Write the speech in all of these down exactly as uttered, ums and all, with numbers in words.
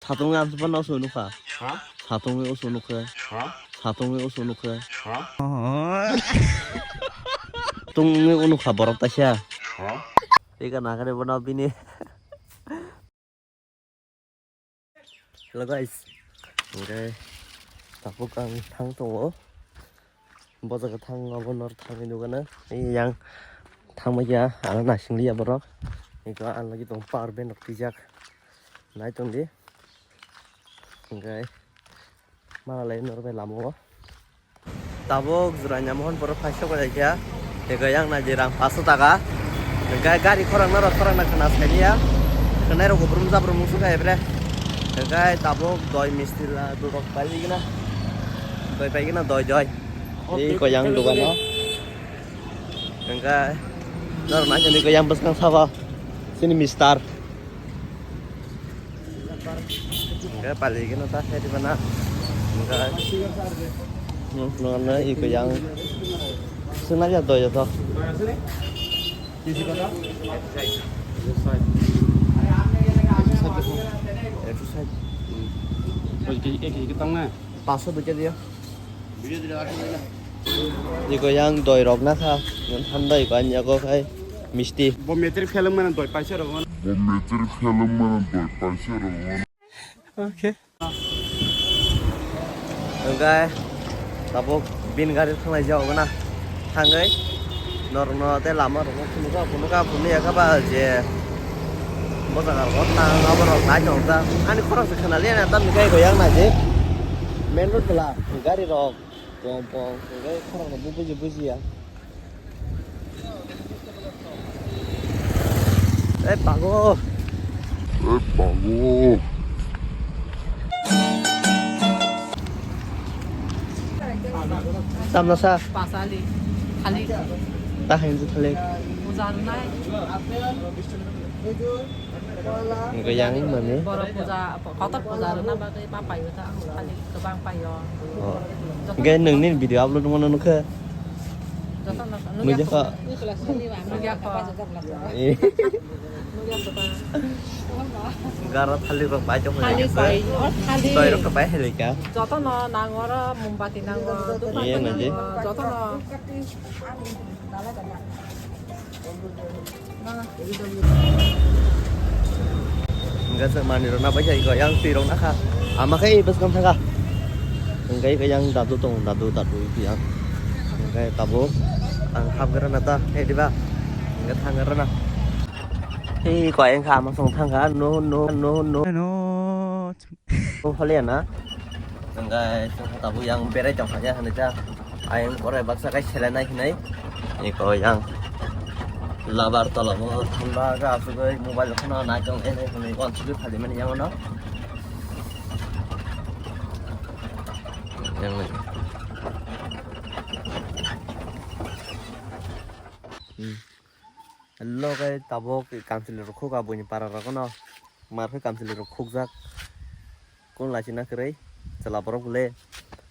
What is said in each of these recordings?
Satung ang supa no sunu kha. Ha? Satung o sunu kha. Ha? Satung o sunu kha. Ha? Tung o unu kha borok taisa. Ha? Ika nakare bono bini. Hello guys. Oke. Tapuk ang thang tongo. Bojago thang abo nor thangwi nukana. Ei yang thangma ya, ano nasing liya borok. Iko ang lagi tong power bank rok twijak. Nai tong di. Oke. Mana lai nor bai lama o. Tabuk jora nya mohon borok phaisa bai kha. Iko yang nai di rang paso taka. Oke gari khorang naro khorang na khana sai liya. Khana rok brum jabrum musu kha ebre. Oke tabuk doi misti la durok pai gina. Doi pai gina doi doi. Ei ko yang dugan no. Hingke norok naisani ko yang bwskang sabo chini mister. Hingke pali gino ta khe ribana. Hingke nokno iko yang swnamya doi joto. Ekso sait. Ekso sait. Paso dui khe diyo. Iko yang doi rok na kha, yang thanda iko ani yago khai misti. Bo meter film mana doi paisa rok. Bo meter film mana doi paisa rok. Okay. Hingke tabuk bin gari thanglai jago na thangwi norokno tei lama rokno phunukha phunukha phunukya kha ba je bo jaga rok tang abo rok nai tong ta ani khorang se khna liya na tamni khe iko yang nai je main road bwla gari rok. Pom pom, hingke khorang rok bo buji buji ya. Eh, pago. Eh, pago. Tamna sa? Pasali. Khali. Ta hain ju thale. Puja rwnai. Hingke yang mani. Borok puja, kotor puja rwna bagwi ma paio ta, ang khali kwbang paio. Oh. Hingke nongni video upload wngmano nukha. Joto no, nukya kho. Nukya kho. Eh. Nukya kho ta. Gara thali rok bai tong. Thali bai, oh, thali. Toi rok bai hai ka. Joto no nango ro, mombati nango, dupa nango, joto no. Hingke chwng manwi rok na bai kha, iko yang twi rok na kha. Ama khe bwskang thang kha. Hingke iko yang dadu tongo, dadu, dadu iko yang. Hingke tabuk ang hapgra na ta, he diba? Hingke thanggra na. He koi wngkha ama song thang kha, no, no, no, no. Hole na. Hingke chwng tabuk yang berai tong kha ya hinui ta. Ayang korai baksa kai selenai hinui. Iko yang labar tola mo thamba ga asugoi mobile kheno nai tong ene hinui wan sugoi phali mani yang no. Yang ni. Hmm. Hello guys, tabuk kamchwlwi rok khuk aboni para rok no. Mar khe kamchwlwi rok khukjak. Kun lachi na kwrwi chwla borok le.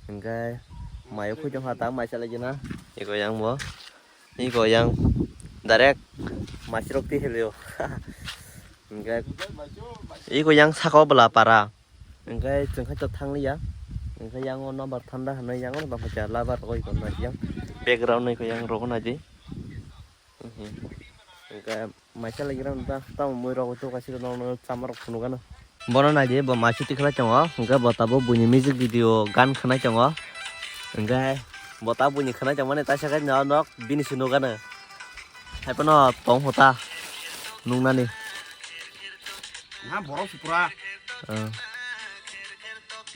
Hingke mayo khoi tong kha ta mai chalai gina. Iko yang bo. Iko yang direct masi rok twi helio. Hingke iko yang saka o bwla para. Hingke chwng khe to thang liya. Hingke yang o number thanda hinui yang o tong kha labar rok iko nai yang. Background iko yang rok nai di. Hingke maisa lagi rang ta tamo mui rok to kaisa no no chama rok phunuk ano. Bono nai di bo maisi tikhlai tongo, hingke bo tabuk buini music video gan khwnai tongo. Hingke bo ta buini khwnai tongmani taisa khe no nok bini se nukano. Hai phano tong hota nuknani. Na borok se pura. Ah.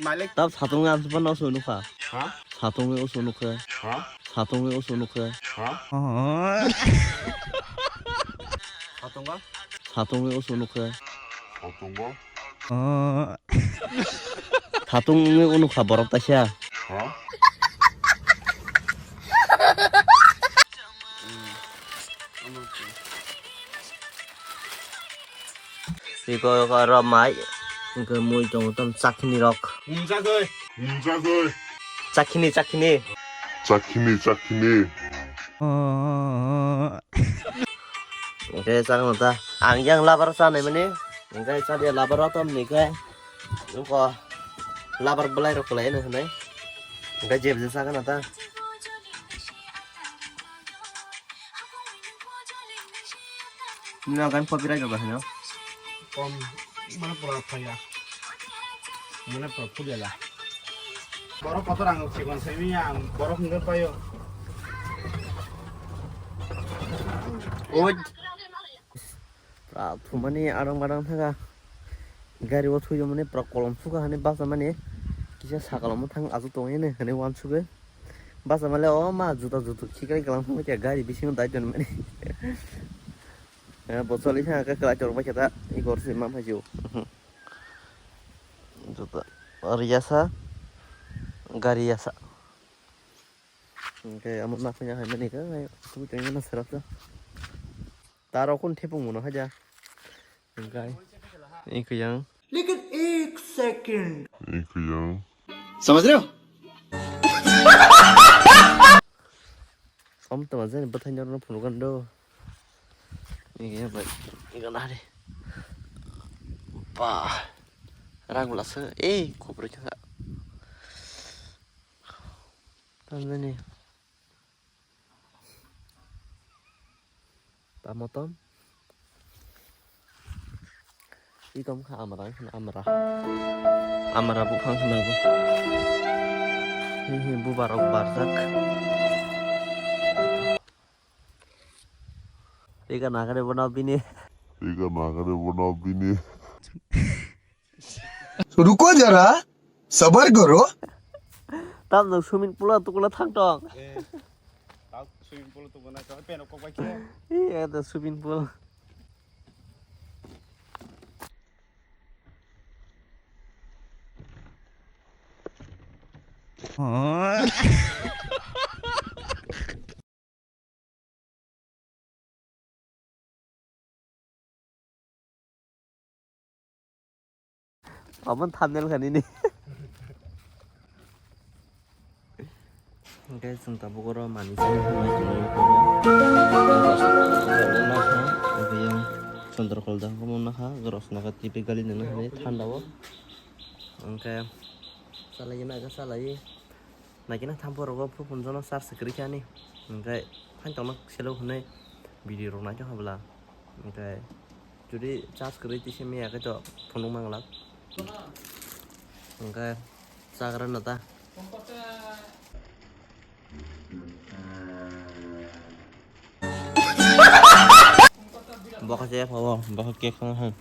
Malik. Tab satung ang phano se nukha. Ha? Satung o se nukha. Ha? Satung o se nukha. Ha? Satung ba? Satung o se nukha. Satung ba? Satung o nukha borok taisa. Ha? Iko oro mai. Iko mui tongo tam chakni rok. Hum chakoi. Hum chakoi. Chakni, chakni. Chakni, chakni. Oke, chakno ta. Ang yang labar chanai mani. Oke, chakya labar o tam ni ke. Wngkha labar bwlai rok kwlai no hwnwi. Hwnkhe jeb jesa khana ta. Nino gan copyright rok hino. Kom mana pura phaya. Mana pura phulala. Borok kotor ang chikon semi ang borok hwnwi payo. Oi. Pura thumani adang badang thaka. Gari o thuyomani pura kolom suka hani basa mani. Kisa sakal omo thang achu tongwi hinwi hinwi uansugwi. Basa male o ma juta jutu khiklai kalam thangma khe gari bisingo dai tonmani. Eh, bo choli thang khe kwlai torma khe ta igor se ma phaijo. Juta riyasa gari yasa. Hwnkhe amo naphanya hai mani khe tubui tongmani serapsa. Taro kun thepung mano haja. Hwnkhe ikhiyang. Lekin ek second. Ikhiyang. Samajh rahe ho? Som tama jani bwthai norno phunukgano do. Ikhiyang bai. Ikhiyang nari. Ba. Rang lasa. Eh, khopre kha. Tamjani. Tamo tom. I tom kha amra, kha amra. Amra buphang khna bo. Hi hi bubarok barjak. Ega nagare bono bini. Ega nagare bono bini. रुको जरा, सबर करो। Tam no swimming pool a tukula thang tong. Eh, tao swimming pool tukuna, tao peno kok bai khe. Iya, the swimming pool. Obo thumbnail kha nini. Hwnkhe chwng tabuk oro manwi chana thangwi tongwi oro. Chondrokol jang omo nakha, rosnaka T V gali nangna hwnwi thanda o. Hwnkhe chalai nai khe chalai. Naikhe na thampo rogo phuru phunukjano charge kwrwi khe ani. Hwnkhe phaitokno selo hwnwi video rok naitokha bwla. Hwnkhe jodi charge kwrwi tisa miya khe to phunuk manglak. Hwnkhe chagra no ta. Bokha se phawo, bokha cake phano han.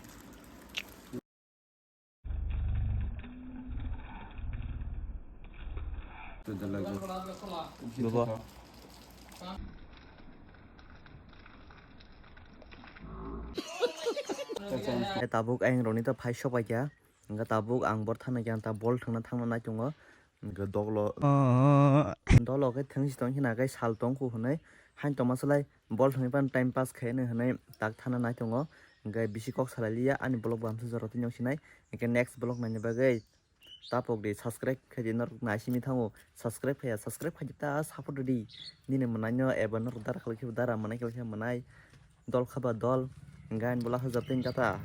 Bobo. Eh, tabuk ayang roni to phai sopai kha. Hingke tabuk ang bor thangna khe ang ta bol thwngna thangna nai tongo. Hingke dolo, dolo khe thwngsi tong khina khe sal tong kho hwnwi. Hain tongma swlai bol thwngwi phano time pass khaino hwnwi tak thana nai tongo. Hingke bisi kok salai liya ani vlog bo amsuk jora twi nw sinai. Hingke next vlog naina bagwi tapok di subscribe khe di norok naisimi thango. Subscribe khaiya subscribe khai di ta support di. Nini mwnaino eba norok dara khlai khe dara mwnai khlai khe mwnai. Dol khaba dol. Hingke ani vlog hajak tin kata.